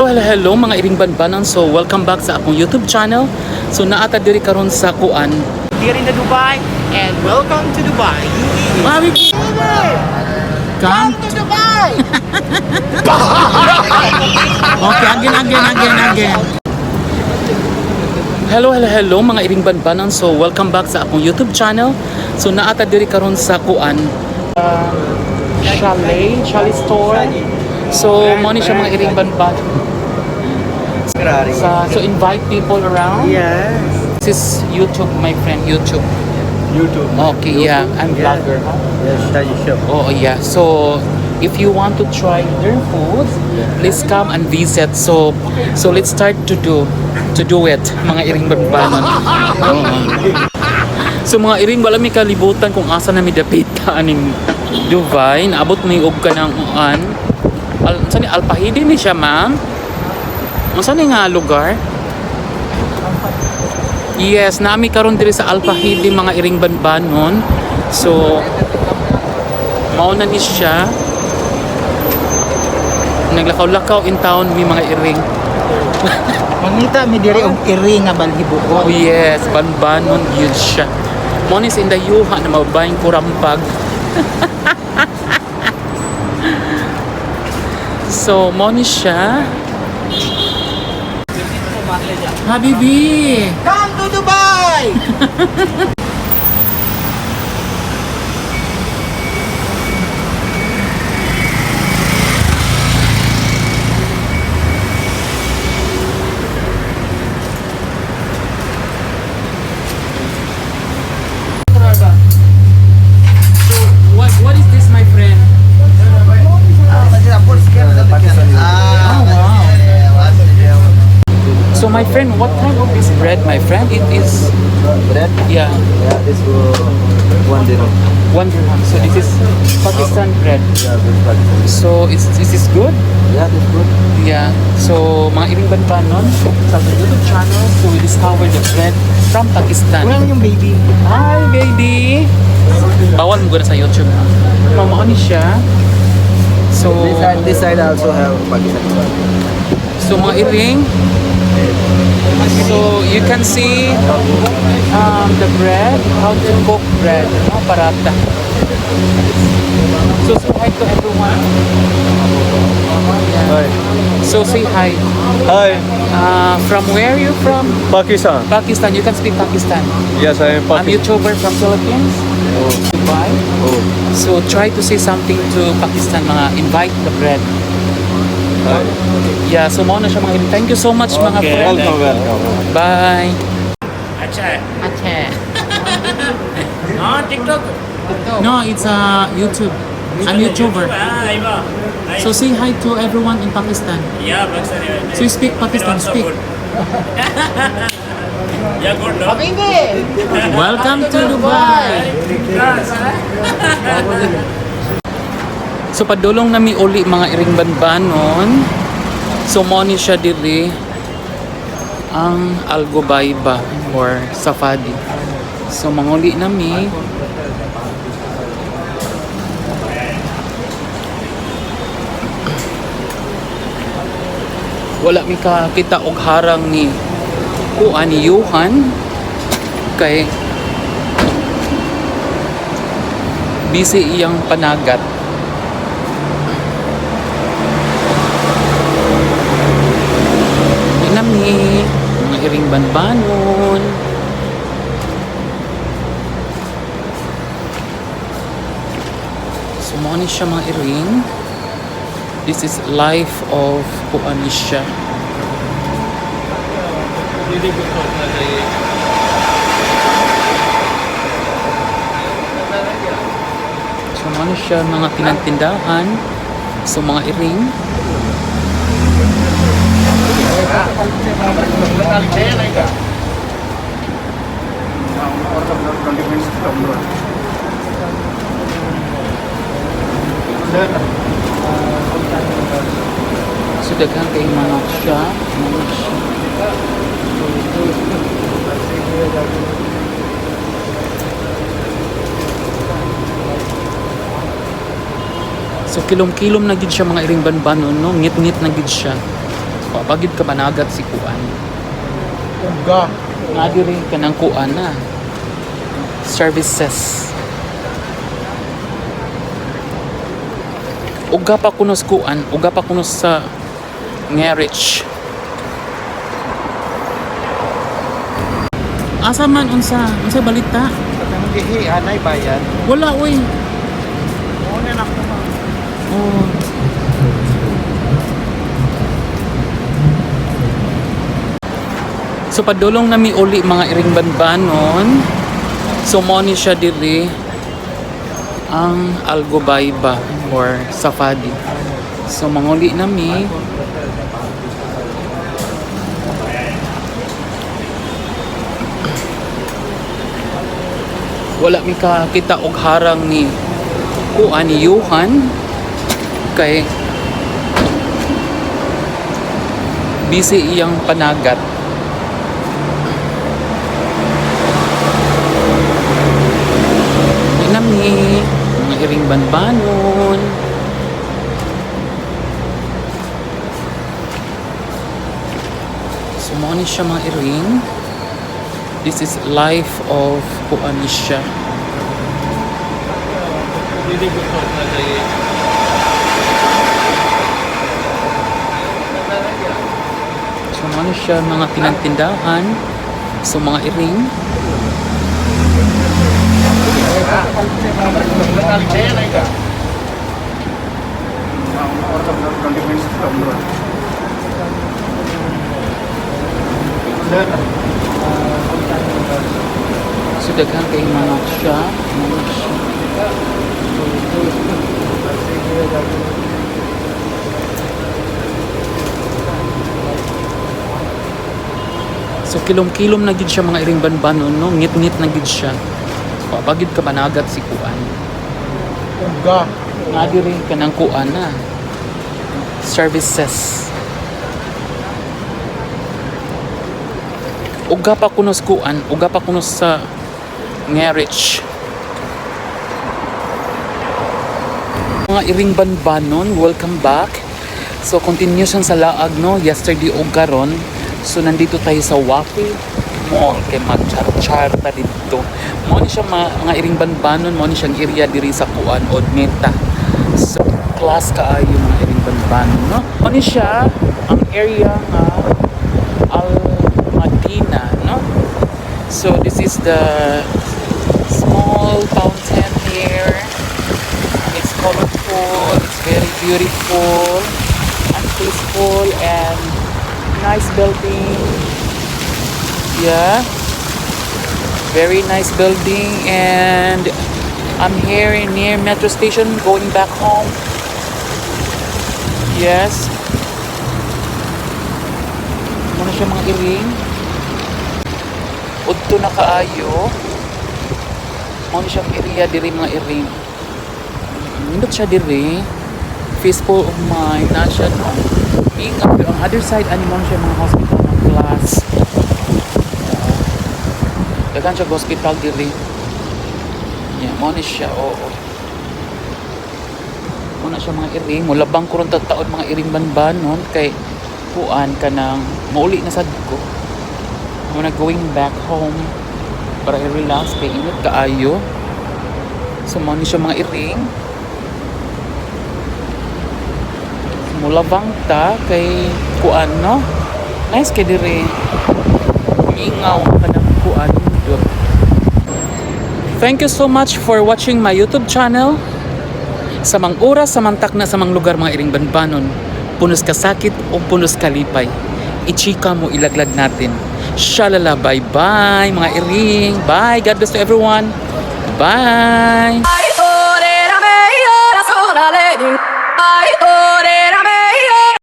Hello, hello mga iring banbanan. So welcome back sa akong YouTube channel. So naata diri karon sa kuan. Here in the Dubai and welcome to Dubai, UAE. Mami, come to Dubai! Okay, again, again, again, again. Hello, hello, hello mga iring banbanan. So welcome back sa akong YouTube channel. So naata diri karon sa kuan. Chalet, Chalet store. So mo ni siya mga iring banban. Sa, so invite people around. Yes. This is YouTube, my friend, YouTube. YouTube. Okay, yeah, I'm vlogger. Yes, that you show. Oh yeah. So if you want to try their food, please come and visit. So let's start to do it, mga iring banbanon. Oo. So mga iring, wala may kalibutan kung asa na mi dapita aning Dubai. Naabot may og kanang uan. Al, saan ni Alpahidi ni siya, ma'am? Unsa ni nga lugar? Yes, nami karon diri sa Alpahidi, mga iring banbanon. So mao na ni siya. Naglakaw-lakaw in town may mga iring. Mangita mi diri og iri nga balhibuon. Oh yes, banbanon yun siya. Mo ni sa indayuha na mabayng kurampag. So, mo ni siya. Habibi! Come to Dubai! So, what is this, my friend? Oh, wow. So, my friend, what kind of this bread, my friend? It is, Bread? yeah, Yeah, this will 1 dirham. 1 dirham. So, this is Pakistan bread. Yeah, this Pakistan. So, is this is good? Yeah, this good. Yeah. So, mga iring banbanon sa ating YouTube channel, so we discovered the bread from Pakistan. Wala yung baby. Hi, baby! Bawal mo guna sa YouTube. Mamao ni siya. So, This side also have Pakistan bread. So mga iring, so you can see the bread, how to cook bread, no? Paratha. So say hi to everyone. Yeah. Hi. So say hi. Hi, From where you from? Pakistan. Pakistan. You can speak Pakistan. Yes, I am I'm Pakistan. YouTuber from Philippines. Oh, Dubai. oh. So try to say something to Pakistan, mga invite the bread. Hi. Yeah, so mao na siya mga iring. Thank you so much, mga friend. Welcome, welcome. Bye. अच्छा है। Ache. हाँ, TikTok. No, it's YouTube. I'm YouTuber. हाँ, Aiwa. So say hi to everyone in Pakistan. Yeah, Pakistan. So you speak Pakistan, speak. Yeah, good, no? Habibi! Welcome to Dubai. So padulong nami uli, mga iring banbanon. So mo ni siya diri ang Algobayba or Safadi. So manguli nami. Wala mi kakita og harang ni kuan ni Johan kay busy iyang panagat. Inami, mga iring banbanon. So, mo ni siya mga iring. This is life of kuan ni siya. So, mo ni siya mga tinantindahan. So, mga iring. So daghan kay mga siya, mga siya. So kilom-kilom na gid siya, mga iring banbanon, no? Ngit-ngit na gid siya. Bagid ka managat si kuan. Uga. Nga diri kanang kuan na. Services. Uga pa kuno sa kuan, uga pa kuno sa Ngerich. Asa man unsa? Unsa balita? Katong gihi anay bayan. Wala oy. Mo na nako. Oh. So padulong nami uli, mga iring banbanon. So mo ni siya diri ang Algobayba or Safadi. So manguli nami. Wala mi kakita og harang ni kuan ni Johan kay busy iyang panagat. Di nami, mga iring banbanon. So mo ni siya, mga iring. This is life of kuan ni siya. So mo ni siya mga tinantindahan. So mga iring. So daghan kay mga siya, mga siya. So kilom-kilom na gid siya, mga iring banbanon, no, ngit-ngit na gid siya. So, bagid ka managat si kuan. Uga. Nga diri kanang kuan na. Services. Uga pa kuno sa kuan, uga pa kuno sa Ngerich. Mga iring banbanon, welcome back. So continuation sa laag, no, yesterday og karon. So nandito tayo sa Wafi Mall kay magchar-char ta dito. Mo ni siya mga iring banbanon, mo ni siyang area diri sa kuan od Meta. So class kaayo, mga iring banbanon, no. Mo ni siya ang area nga Al Madina, no. So this is the small fountain here. It's colorful, it's very beautiful and peaceful and nice building. Yeah. Very nice building, and I'm here in near metro station going back home. Yes. Muna siya, mga iring. Udto na kaayo. Muna siyang area diri, mga iring. Nindot siya diri. Peaceful of mind na siya, no. Ingat pero ang other side ani mo siya mga hospital ng class. Oo. Daghan siya hospital diri. Yeah, mo ni siya, oo. Mo na siya, mga iring. Mulabang ko ron taon, mga iring banbanon, kay kuan ka nang mauli na sad ko. Mo na going back home para i-relax kay init kaayo. So mo ni siya, mga iring. Mulabang ta kay kuan, no. Nice kay dire. Mingaw ka ng kuan nindot. Thank you so much for watching my YouTube channel. Sa mang oras, sa mang takna, sa mang lugar, mga iring banbanon, punos kasakit o punos kalipay, ichika mo, ilaglag natin. Shalala, bye-bye, mga iring. Bye. God bless to everyone. Bye. Ay, ore, ra, me, ora, sola, le, di. Ay, ore.